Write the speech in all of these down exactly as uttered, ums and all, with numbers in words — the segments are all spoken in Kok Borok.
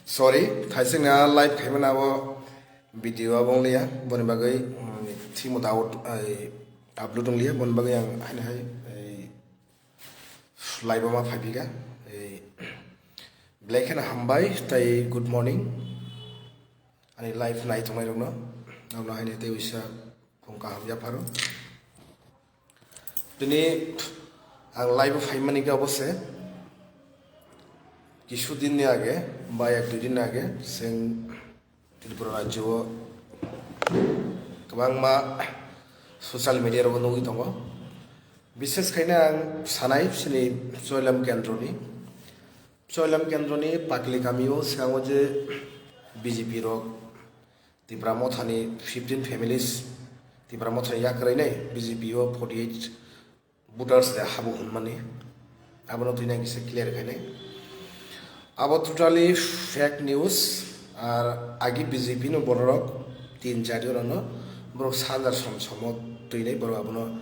Sorry, thaisingna live khaimani abo video abo wng liya, boni bagwi, mm, thikmwta out, ai, upload wng liya, boni bagwi ang haino hai, ai, live o ma phaiphika. Ai, belai kheno hambai, tai good morning. Ani live nai tongnai rokno, rokno haino tei uisa phung kaham yapharo. Tini ang live o phaimani khe obo se, kisu din ni age ba ek dui din ni age, chwng Tripura rajyo o kwbangma social media rogo nugwi tongo. Bishes khaino ang sanai chini Choilam kendroni, Choilam kendroni Pakli kamio swngo je B J P rok Tipra Mothani fifteen families Tipra Mothani yakarwi nai B J P o forty eight voters de habu hwnmani, abono twi nang kisa clear khainai. Abo totally fake news. Ar agi B J P no borok tin char jona no borok sanjar som somo twi nai borok abono,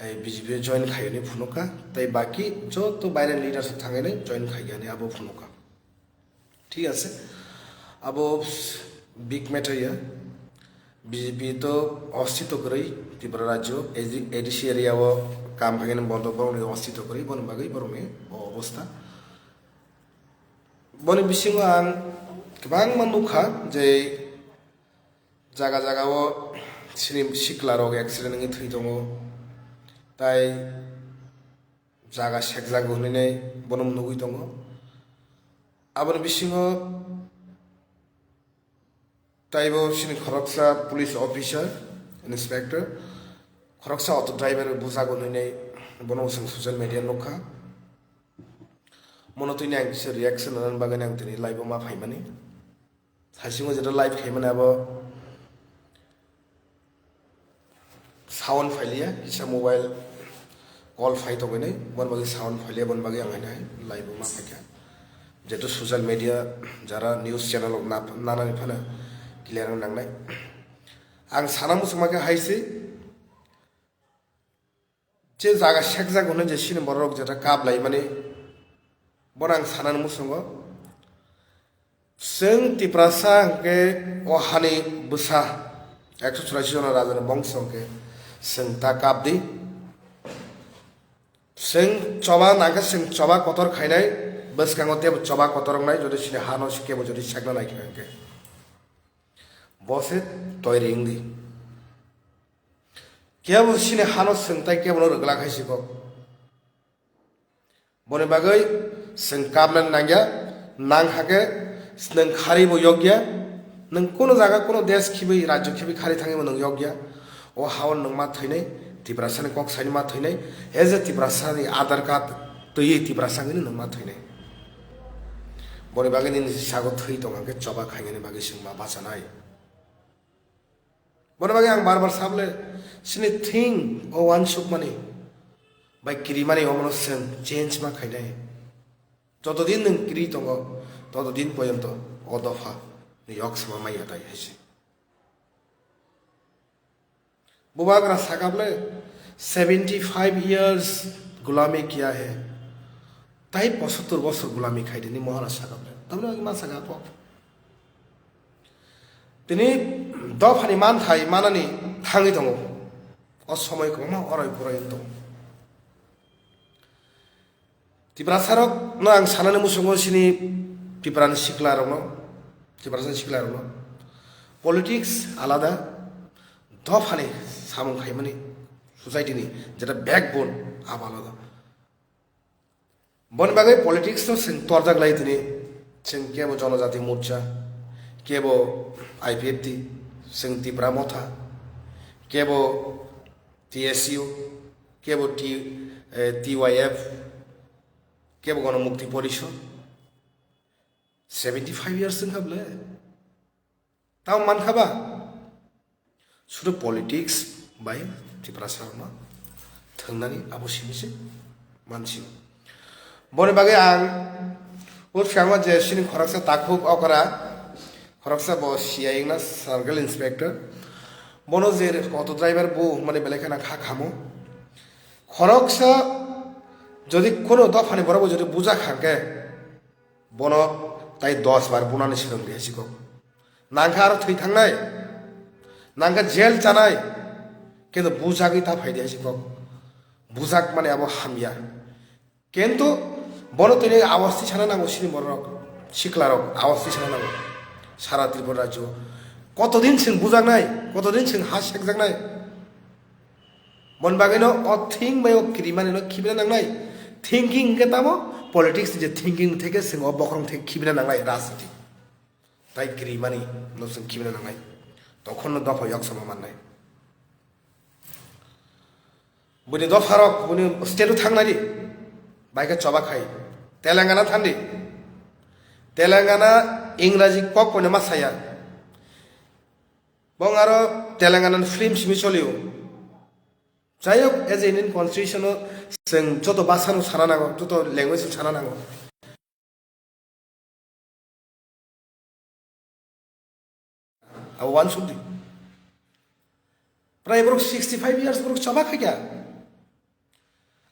eh, B J P o join khaiyani phunukha, tei baki joto viral leaders thangwi nai join khaiyani abo phunukha. Thik ase, abo big matter ya. B J P to ostito kwrwi Tripura rajyo, A D C area o kam khaigani bondo borokni ostito kwrwi, boni bagwi borokni o obostha. Boni bisingo ang kwbangma nukha je jaga jaga o sini sikla rok accident wngwi thwi tongo, tai jaga sekjak hwnwi bono nugwi tongo. Aboni bisingo taibo chini khoroksa police officer, inspector, khoroksa auto driver bujak hwnwi bono chwng social media nukha. Mono twi ang kisa reaction rwna bagwi ang tini live o ma phaimani. Saisingo jeto live khaimani abo sound phailiya, kisa mobile call phai tongwi nai, bon bagwi sound phailiya, bon bagwi ang haino hai live o ma phaikha. Jeto social media jara news channel rok na, nanani phano clear wng nangnai. Ang sana muchungma khe hai se, je jaga sekjak hwnwi je chini borok rok jeto kap laimani, bono ang sanani muchungo. Chwng Tiprasa hwnkhe o hani bwsa ekso churashi jona rajani bongso hwnkhe chwng ta kap di. Chwng choba nangkhe chwng choba kotor khainai, bwskango teibo choba kotor wngnai, jodi chini hano kebo jodi sekna naikha hwnkhe. Bo se toiri wngdi. Kebo chini hano chwng tai kebono rwgwlak hai si kok. Boni bagwi chwng kapnani nangya, nang hakhe nwng kharibo yokya, nwng kuno jaga kuno desh khibi rajyo khibi khari thangwibo nwng yokya. O hao nwng ma thwinai, Tiprasani kok saini ma thwinai, as a Tiprasani Aadhaar card twiwi Tiprasa wngwi nwng ma thwinai. Boni bagwi nini sago thwi tong hwnkhe choba khainani bagwi chwng ma bachanai. Bono bagwi ang bar bar sable, chini thing o uansukmani bai kirimani omono chwng change ma khainai. Jotodin nwng kiri tongo, totodin poyonto o dopha ni yok sama maya tai hai se. Bubagra sakable, seventy five years gulami kiya hai, tai posottor bosor gulami khai dini Maharaj sakable. Tamni bagwi ma saka po. Tini dophani manthai manani thangwi tongo. O somoi kwbangma oroi poroi wng tongo. Tiprasarokno ang sanani muchungo chini Tiprani siklarokno, Tiprasani siklarokno politics alada, dophani samung khaimani, society ni jeta backbone abo alada. Boni bagwi politics no chwng torjak lai tini, chwng kebo Jonojati Morcha, kebo I P F T, chwng Tipra Motha, kebo T S U, kebo T, eh, T Y F, kebo Gono Mukti Porishod. Seventy five years wngkha bwle. Tamo mankha ba? Sudu politics bai Tiprasa rokno thwngnani abo simi se mansi. Boni bagwi ang o phiyango je chini khoroksa takhuk okra, khoroksa bo C I wngna circle inspector. Bono je auto driver bo mani belai kheno kha khamo. Khoroksa jodi kono dophani borok bo jodi buja kha khe, bono Tai dos bar bunani swrwng di hai si kok. Nangkha aro thwi thangnai, nangkha jail chanai, kintu bujagwi ta phai di hai si kok. Bujak mani abo hamya. Kintu bono tini awas tisana nango sini borok, siklarok awas tisana nango. Sara Tripura rajyo koto din sing bujaknai, koto din sing ha sekjaknai. Bon bagwino o thing bai o kirimani no khibina nangnai. Thinking ke tamo politics je thinking theke sing o bokrong theke khibina nangnai rajniti. Tai kirimani no sing khibina nangnai. Tokhon no dopha yok sama mannai. Buni dopharok, buni state-o thangnai di. Bai khe choba khai. Telangana thang di. Telangana Ingraji kok koine ma saya. Bong aro Telangana ni film simi cholio. Jai hok, as a Indian constitution-o chwng joto bhasha-no sana nango, joto language-no sana nango. Abo uansuk di. Prai borok sixty five years borok choba khaikha.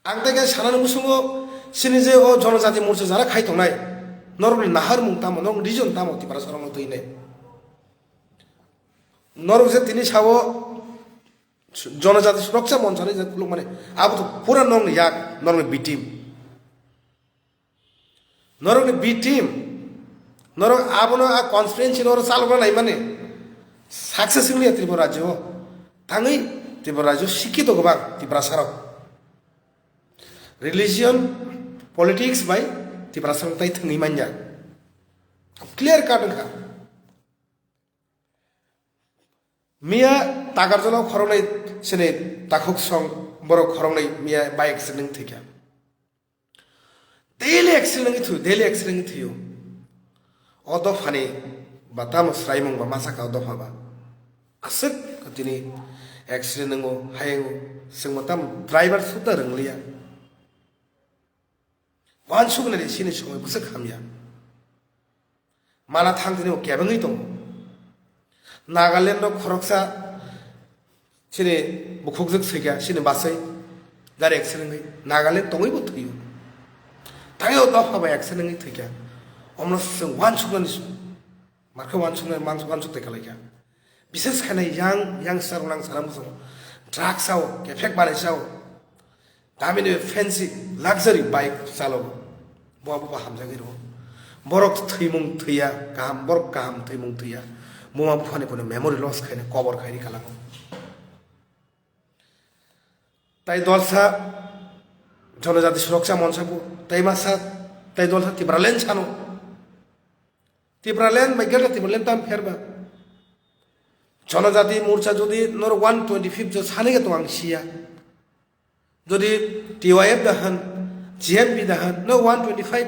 Ang tei khe sanani musungo sini je o jonojati morcha jara khai tongnai. Norokni naharmung tamo, norokni region tamo Tiprasarokno twi nai. Norok je tini sao jonojati suroksha monchani je khulukmani, abo to pura norokni yak, norokni B team. Norokni B team, norok abono a constituency norok chalokna naimani success wngya Tripura rajyo. Tangwi Tripura rajyo sikito gobang Tiprasarok. Religion, politics bai Tiprasarok tai thwngwi manya. Clear cut wngkha. Miya Takarjala khoroknwi sini takhuk song borok khoroknwi miya bike accident thwikha. Daily accident wngwi thwio, daily accident wngwi thwio. O dophani ba tamo swraimung ba ma sakha o dopha ba. Aswk tini accident wngo, hai wngo, chwngbo tamo driver suda rwngliya. Uansuknani sini somoi bwswk hamya. Mala thang tini bo kebengwi tongo. Nagaland o khoroksa chini bukhukjwk swikha, chini bachai gari accident wngwi Nagaland tongwi bo thwio. Tangwi o dopha bai accident wngwi thwikha. Omno chwng uansuknani, markhe uansuknani, uansuk tei kalaikha. Bises khe nai yang, youngster rok nang sana muchungo. Drugs sao, kephek manwi sao. Tamini fancy luxury bike chalo. Bo abo bo hamjagwi rwo. Borok thwimung thwiya, kaham, borok kaham thwimung thwiya. Buma buphani phano memory loss khaina kobor khairi kalango. Tai dolsa jonojati suroksha monsa bo, tai masa, tai dolsa Tipraland sano. Tipraland bai gela Tipraland tam pherba. Jonojati morcha jodi nor one twenty fifth jo sanige to ang siya. Jodi T Y F dahan, G M P dahan, no one twenty five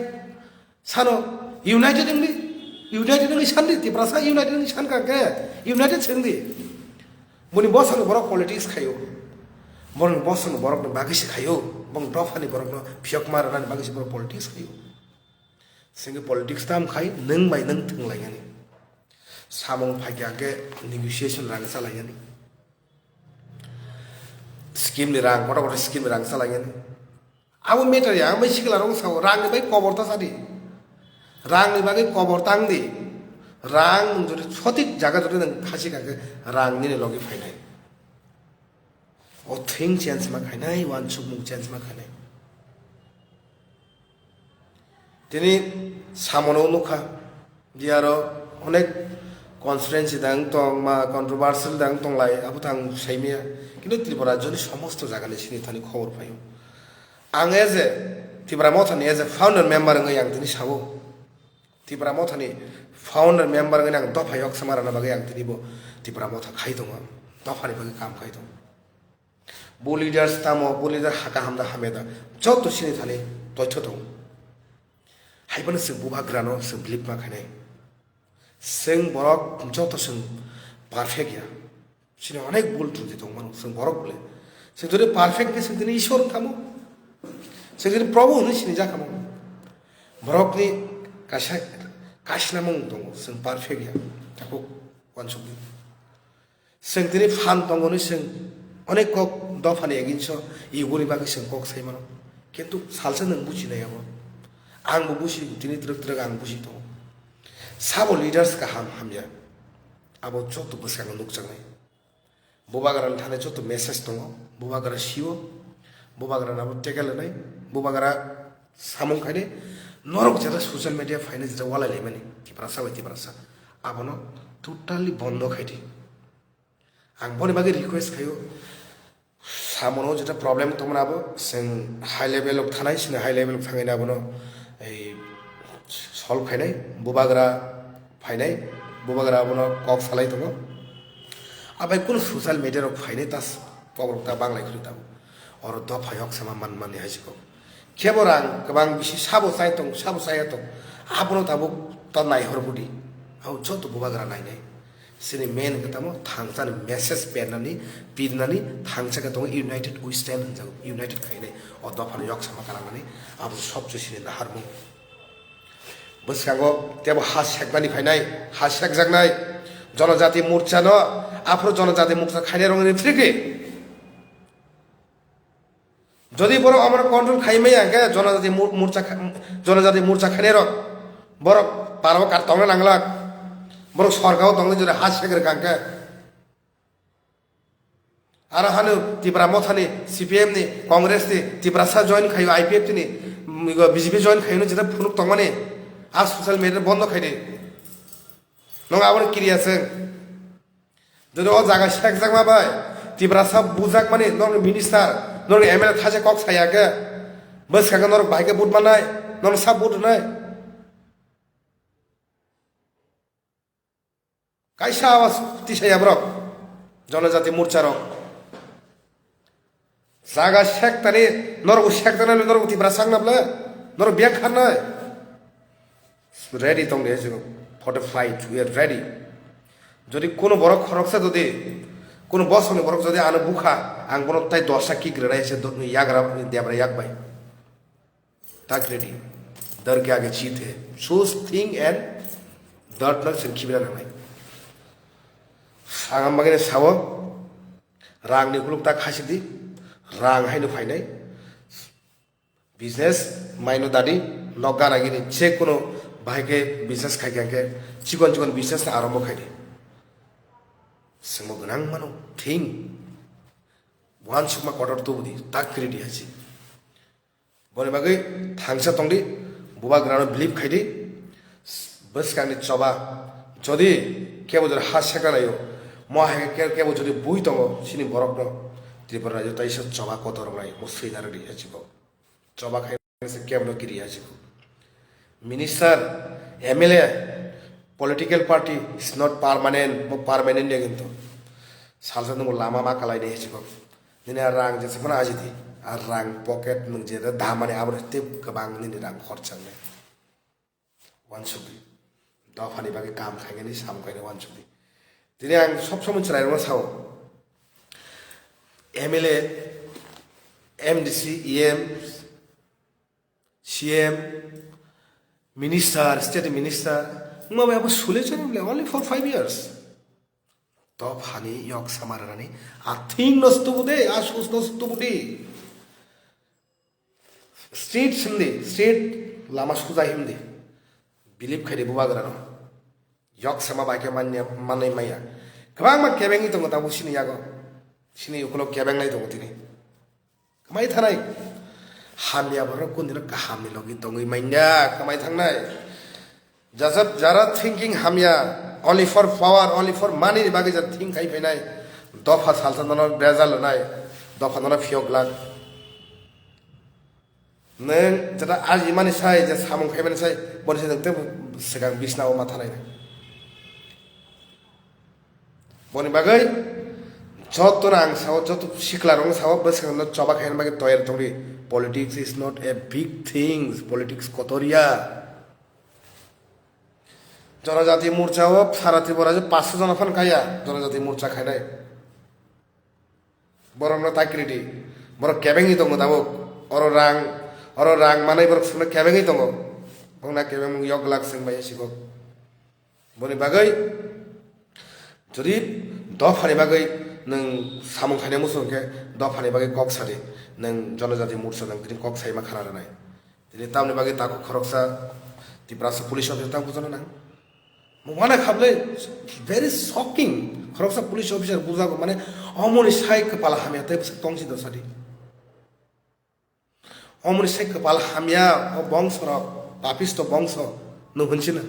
sano united wngdi, united wngdi sandi, Tiprasa united wngdi san kake, united sengdi. Boni bosong borok politics khayo, boni bosong borok no bagwi se khayo, bong dophani borok no phiyok ma rani bagwi se borok politics khayo. Sengke politics tam khai nwng bai nwng thwng lainani. Samung phaikha khe negotiation rang chalainani. Scheme ni rang, kotor kotor scheme ni rang chalainani. Abo matter ya, ang bai sikla rong sao, rang ni bai kobor ta sadi. Rang ni bagwi kobor tang di. Rang nwng jodi sotik jaga jodi nwng khasi kha khe rang nini logi phainai. O thing change ma khainai, uansukmung change ma khainai. Tini samono nukha, di aro onek constituency dang tong, ma controversial dang tong lai, abo tang saimaya. Kintu Tripura rajyoni somosto jagani sini thani khobor phaio. Ang as a Tipra Mothani as a founder member wngwi ang tini sao. Tipra Mothani founder member wngwi ang dopha yok sama rwna bagwi ang tini bo Tipra Motha khai tongo, dophani bagwi kam khai tongo. Bo leaders tamo, bo leader haka hamda hamya da, joto sini thani toitho tongo. Haiphano chwng bubagrano chwng believe ma khainai. Chwng borok joto chwng perfect ya. Chini onek bul trudi tongmano, chwng borok bole. Chwng jodi perfect khe chwng tini Ishwar wng thamo. Chwng tini Prabhu hwnwi sini jakhamo. Borokni kaisa kaisnamung tongo, chwng perfect ya. Takhuk uansukdi. Chwng tini phan tongo hwnwi chwng onek kok dophani against-o yuguni bagwi chwng kok sai mano. Kintu salsa nwng buji nai abo. Ang bo buji, tini twrwk twrwk ang buji tongo. Sabo leaders kaham hamya, abo joto bwskango nukjaknai. Bubagrani thani joto message tongo, bubagra sio, bubagrani abo tackle rwnai, bubagra samung khainai. Norok jeta social media phainai jeta walai laimani, Tiprasa bai Tiprasa, abono totally bondo khaidi. Ang boni bagwi request khaio, samono jeta problem tongmani abo chwng high level o thanai, sini high level o thangwi abono ei solve khainai, bubagra phainai, bubagra abono kok salai tongo. Abai kunu social media rok phainai tas kokrok ta banglai khwlwi tabuk. Oro dopha yok sama man mani hai sikok. Khebo rang kwbang bisi sabo chai tong, sabo chaya tong. Abono tabuk to naihor budi. Abo joto bubagra nainai. Sini main khe tamo thangsani message pernani, pirnani thangsa khe tongo united we stand hinjago, united khainai. O dophani yok sama kalangnani abo sobse sini naharmung. Bwskango tebo ha sekmani phainai, ha sekjaknai. Jonojati morcha no, aphuru jonojati morcha khainai rokni free khe. Jodi borok amoro control khai maya hwnkhe jonojati mu-, morcha kha-, jonojati morcha khainai rok borok parao kar tongna nanglak. Borok sorkao tongna jora ha segrwkha hwnkhe. Aro hano Tipra Mothani, C P M ni, Congress ni, Tiprasa join khaio, I P F T ni, mm, igo B J P join khaio no jeta phunuk tongmani. A social media bondo khaidi. Nong aboni kiriya se. Jodi o jaga sekjakma bai, Tiprasa bujakmani, nokni minister, nokni M L A thaisa kok saya khe, bwskang khe norok bahai khe vote manai, nokni sa vote rwnai. Kaisa awas tisaya borok, jonojati morcha rok. Jaga sektani, norok sektani, norok Tiprasa wngna bwle, norok biyang kharnai. Ready tong de jwk for the fight, we are ready. Jodi kuno borok khoroksa jodi, kuno bosongni borok jodi ano bukha, ang bono tai dosa kick rwnai se do-, yagra debra yak bai. Tak ready. Dar ke aage jeet hai. Soch, think and dard no sen khibina nangnai. Sangam bagini sao, rang ni kuluk ta khasi di, rang haino phainai. Business maino dadi, nok gana gini je kuno bahai khe business khai khe chikon chikon business ta arombo khai di. Sengmo gwnang mano thing. Wan sukma kotor tubu di, tak kiri di hachi. Boni bagwi thangsa tong di, bubagrano believe khai di. Bwskangni choba, jodi kebo jodi ha sekna laio, mo hai khe kebo jodi bui tongo, chini borokno Tripura rajyo taisa choba kotor wngnai, mo swina rwdi hachi bo. Choba khai se kebo no kiri hachi bo. Minister, M L A, political party is not permanent, mo permanent ya kintu. Salsa nungbo lama ma kalai de hachi bo. Nini a rang jesa phano aji di. A rang pocket nwng je da mani abo tei kwbang nini rang khorcha wngnai. Wansuk di. Dophani bagwi kam khainani, sam khainani wansuk di. Tini ang sob somoi chwrairokno sao. M L A, M D C, E M, C M, minister, state minister, wngma bai abo sule chani bole, only for five years. Dophani yok sama rwnani, a thing no stubu de, a sus no stubu de. Street sindi, street lama suja himdi. Believe khaidi bubagrano. Yok sama bai khe manya, manai maya. Kwbangma kebengwi tongo tabuk sini yago. Sini ukulok kebengnai tongo tini. Kwmai thanai. Hamya borok kundino kahamni logi tongwi manya, kwmai thangnai. Jajab jara thinking hamya, only for power, only for money ni bagwi jara think khai phainai. Dopha salsa nono bejal nai, dopha nono phiyok glak. Nwng jeta aji mani sai, je samung khaimani sai, boni se nwng tei swkang bisna o ma thanai. Boni bagwi jotono ang sao, joto sikla rokno sao, bwskango choba khaina bagwi toyar tongdi. Politics is not a big thing, politics kotor ya. Jonojati morcha o sara Tripura je paanch sho jona phan kaya, jonojati morcha khainai. Borokno ta kiridi. Borok kebengwi tongo tabuk. Oro rang, oro rang manwi borok songno kebengwi tongo. Bongna kebengmung yok glak chwng bai sikok. Boni bagwi jodi dophani bagwi nwng samung khaina muchung khe dophani bagwi kok sadi. Nwng jonojati morcha nwng tini kok saima khana rwnai. Tini tamni bagwi takhuk khoroksa Tiprasa police officer tang bujono nang. Mungmana khablai, very shocking. Khoroksa police officer bujago mane omoni sai kwpal hamya tei bwswk tongsi dosadi. Omoni sai kwpal hamya o bongsorok, papisto bongso, no hwnchina.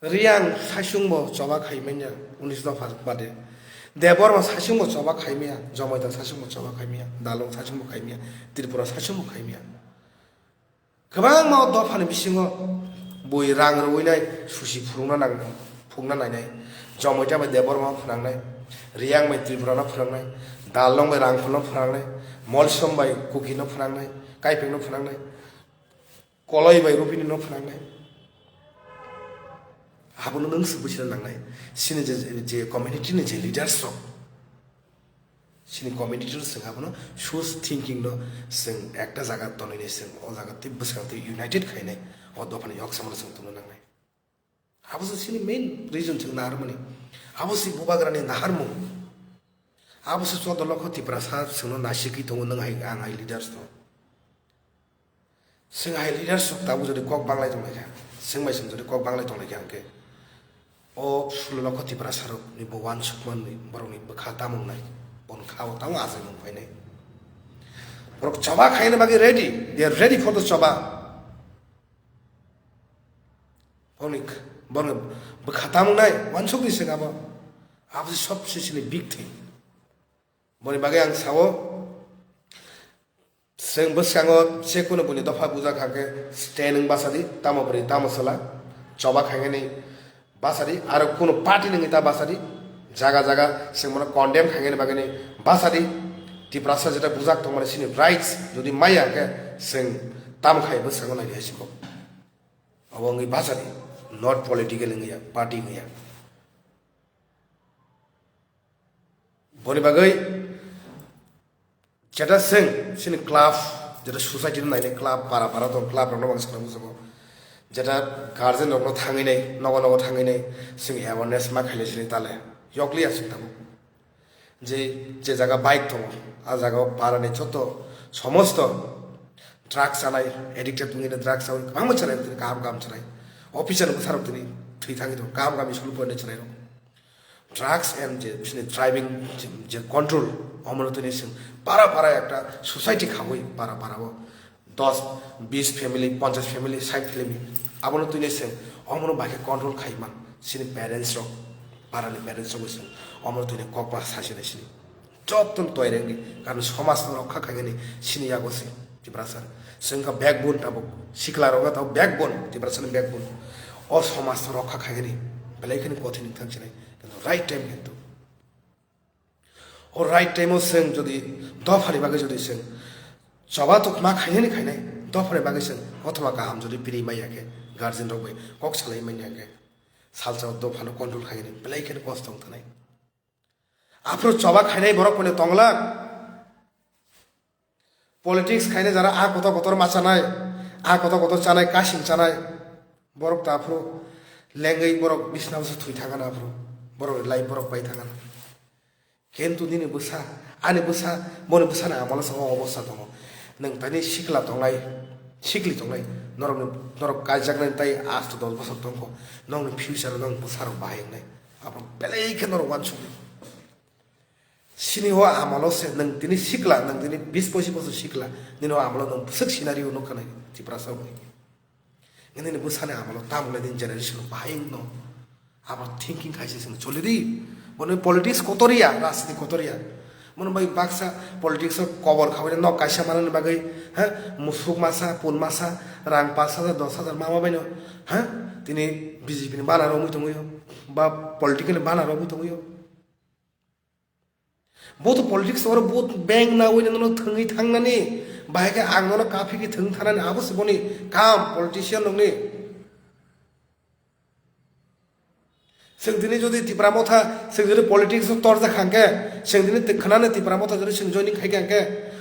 Riyang saichungbo choba khaimanya, unis dopha bade. Debbarma saichungbo choba khaimaya, Jomaita saichungbo choba khaimaya, Dalong saichungbo khaimaya, Tripura saichungbo khaimaya. Kwbangma o dophani bisingo bui rang rwinai susi phurungna nang-, phungna nainai. Jomaita bai Debbarma phwnangnai, Riyang bai Tripura no phwnangnai, Dalong bai Rangkhol no phwnangnai, Molsom bai Kuki no phwnangnai, Kaipeng no phwnangnai, Koloi bai Rupini no phwnangnai. Abono nwng se buchina nangnai. Sini je, je community ni je leaders rok, sini community no chwng abono sus thinking no chwng ekta jaga tonwi nai chwng o jaga tei bwskang tei united khainai o dophani yok samano chwng tongna nangnai. Abo se sini main reason chwng naharmani. Abo se bubagrani naharmung. Abo se choddo lokho Tiprasa chwngno nasikwi tongo nwng hai ang hai leaders no. Chwng hai leaders rok tabuk jodi kok banglai tonglaikha, chwng bai chwng jodi kok banglai tonglaikha hwnkhe o sulo lokho Tiprasa rokni bo uansukmani borokni bwkha tamung nai, bono kha o tamo achaimung phainai. Borok choba khaina bagwi ready, they are ready for the choba. Borokni, borokni bwkha tamung nai uansukni se abo, abo se sobse chini big thing. Boni bagwi ang sao, chwng bwskango je kunu buni dopha bujak hwnkhe stand wng basa di, tamo bwrwi tamo chwla, choba khainani basa di, aro kunu party nungwi ta basa di, jaga jaga chwng bono condemn khainani bagwi ni basa di. Tiprasa jeta bujak tongmani chini rights jodi maya hwnkhe chwng tamo khai bwskango nai hai siko. Abo wngwi basa di, not political wngya, party wngya. Boni bagwi jeta chwng chini club, jeta society no nainai club, para para tong club rokno bangsa kheno bujago. Jeta guardian rokno thangwi nai, nogo nogo thangwi nai, chwng awareness ma khainai chini tale. Yokliya chwng tabuk. Je, je jaga bike tongo, a jaga o para ni joto somosto drugs chanai, addicted wngwi drugs chanai, kwbangma chanai, kaham kaham chanai. Officer bwsarok tini thwi thangwi tongo, kaham kaham school porina chanai rok. Drugs and je, bini driving je, je control, omono tini chwng para para ekta society khaui para para o dos, bis family, ponchas family, sait family, abono tini chwng omono bai khe control khai man chini parents rok, para ni parents rok chwng omono tini kokma sachina chini. Joto no toirengni, karon somaj no rokha khainani chini yago se Tiprasa. Chwng kha backbone tabuk, sikla rok kha tabuk backbone, Tiprasa ni backbone. O somaj no rokha khainani belai kheno kothin wngthang chinai, kintu right time kintu. O right time o chwng jodi dophani bagwi jodi chwng choba tokma khainani khainai, dophani bagwi chwng kothoma kaham jodi piri manya khe, guardian rok bai kok salai manya khe, salsa o dophano control khainani belai kheno kosto wngthanai. Aphuru choba khainai borok pono tongla. Politics khainai jara a kotor kotor ma chanai, a kotor kotor chanai, kasing chanai. Borok ta aphuru lengwi borok bisna bwsa thwi thangana aphuru. Borok ni life borok pai thangana. Kintu nini bwsa, ani bwsa, boni bwsani amalo se o obostha tongo. Nwng tani sikla tongnai, sikli tongnai, norokni, norok kaijaknai tai asto dos bosor tongkho, nokni future o nokni bwsarok bahai wngnai. Abo belai khe norok uansuknai. Sini o amalo se nwng tini sikla, nwng tini bis pochis bosor sikla, nini o amalo nwng bwswk scenario nukha nai Tiprasa rokni. Nini bwsani amalo tamo nini generation bahai wngno. Abo thinking khaisa chwng choli di. Bono politics kotor ya, rajniti kotor ya. Bono bai baksa politics o kobor khabai nok kaisa manani bagwi, ha, musuk masa, pun masa, rang pash hajar, dos hajar mama baino, ha, tini B J P ni banner romwi tongwi, ba political ni banner romwi tongwi. Bo to politics oro vote bank nawi nono thwngwi thangnani, bahai khe ang nono kaphigwi thwng thanani, abo se boni kam politician rokni. Chwng tini jodi Tipra Motha, chwng jodi politics o torjak hangkhe, chwng tini khwnani Tipra Motha jodi chwng joining khai khe hangkhe,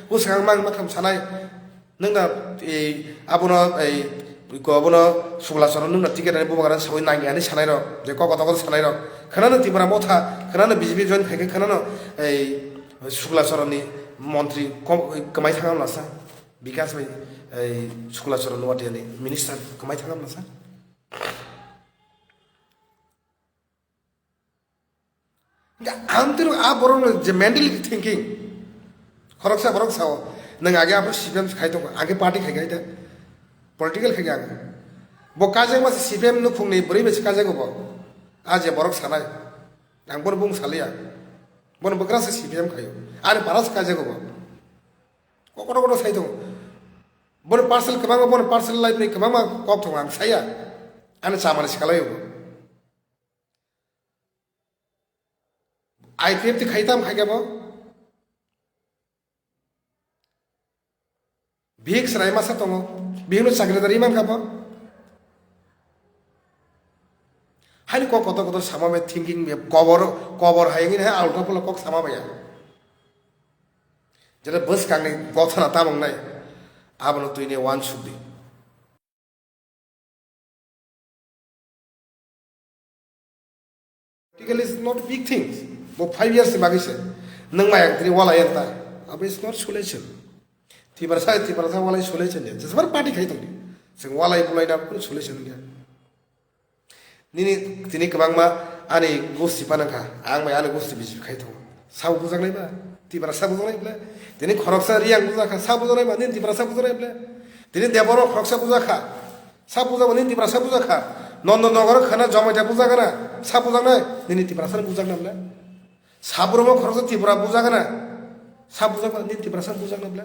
bwswk ang mang makham sanai, nwng na, ei, abono, ei, ko abono Sukla Charan nwng na ticket ani bubagra sawi nang ani sanai rok, je kok kotor kotor sanai rok. Khwnano Tipra Motha, khwnano B J P join khai khe khwnano, ei, Sukla Charan ni montri kom-, kwmai thangam lasa. Bikas bai, ei, Sukla Charan Noatia ni minister kwmai thangam lasa. A borok je mentality thinking, khoroksa borok sao, "Nwng age aphuru C P M khai tongo, age party khai khai da, political khai ang." Bo kajak ma C P M nukhungni bwrwi bai se kajak bo. A je borok sanai, ang bono bung saliya, bono bwkra se C P M khayo, ani para se kajak bo. Kokoto koto sai tongo. Bono parcel kwbangma, bono parcel life ni kwbangma kok tongo, ang saya. Ani chamani sikalai bo. I P F T khai tam khai khe bo. Bihik chwrai masa tongo. Bihikno chakri dari mankha bo. Haini kok kotor kotor sama bai thinking bai kobor, kobor hai wngwi hai alta pula kok sama baiya. Jeta bwskangni gothana tamung nai, abono twini uansuk di. Political is not big things. Bo five years ni bagwi se. Nwng maya tini walai anta. Abo is not solution. Tiprasa, Tiprasa walai solution ya. Jesbar party khai tongdi. Sing walai bulai na kun solution ya. Nini tini kwbangma ani gosti panangkha, ang bai ani gosti B J P khai tongo. Sabo bujaknai ba? Tiprasa bujaknai ble? Tini khoroksa Riyang bujakha, sabo bujaknai ba? Nini Tiprasa bujaknai ble? Tini Deboro khoroksa bujakha, sabo bujakma nini Tiprasa bujakha. Nondo Nogoro khana Jomaita bujakna, sabo bujaknai? Nini Tiprasa bujakna ble? Sabromo khoroksa Tripura bujakna, sabo bujakma nini Tiprasa bujakna ble?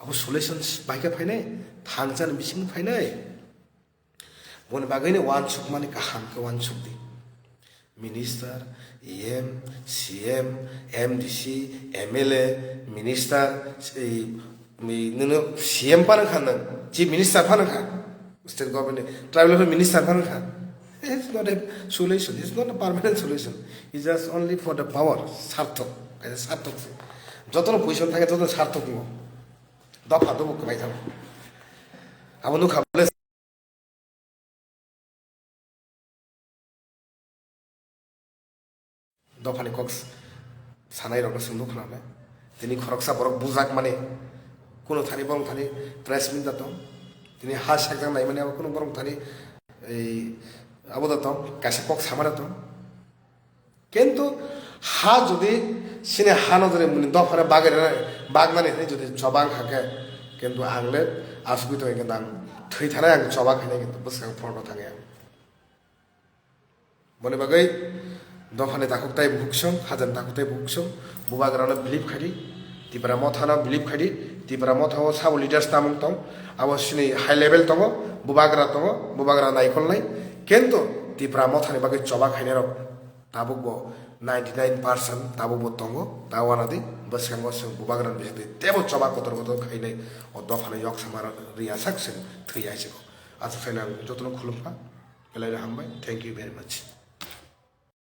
Abo solutions bai khe phainai, thangchani bising phainai. Boni bagwino uansukmani kaham khe uansuk di. Minister, E M, C M, M D C, M L A, minister, ei, mi-, nini C M phano kha nang, chief minister phano kha, state government ni, tribal welfare minister phano kha. It's not a solution, it's not a permanent solution. It's just only for the power, sarthok, kaisa sarthok se. Jotono position thangkhe jotono sarthok wngo. Dopha dobo kwbai thango. Abo nukha bole. Dophani kok sanai rokno chwng nukha nai. Tini khoroksa borok bujak mani. Kuno thani borok thani press meet da tong. Tini ha sakjak nai mani abo kuno borok thani ei abo da tong. Kaisa kok samara tong. Kintu ha jodi sini hano jodi muni dophano bagwi rwnai, bagnani hinwi jodi choba wngkha khe, kintu ang le asugwi tongwi kintu ang thwi thanai ang choba khainai kintu bwskang front o thangwi ang. Boni bagwi dophani takhuk tai bukhuk song, hajan takhuk tai bukhuk song, bubagrano believe khaidi, Tipra mothano believe khaidi, Tipra motha o sabo leaders tamung tong, abo sini high level tongo, bubagra tongo, bubagra naikolnai, kintu Tipra mothani bagwi choba khainai rok Tabuk bo ninety nine percent tabuk bo tongo, ta uanadi bwskango chwng bubagrani bisingtwi teibo choba kotor kotor khainai o dophano yok sama rwya sak chwng thwi aisiko. Aswk khainai ang jotono khulumkha, belai no hambai, thank you very much.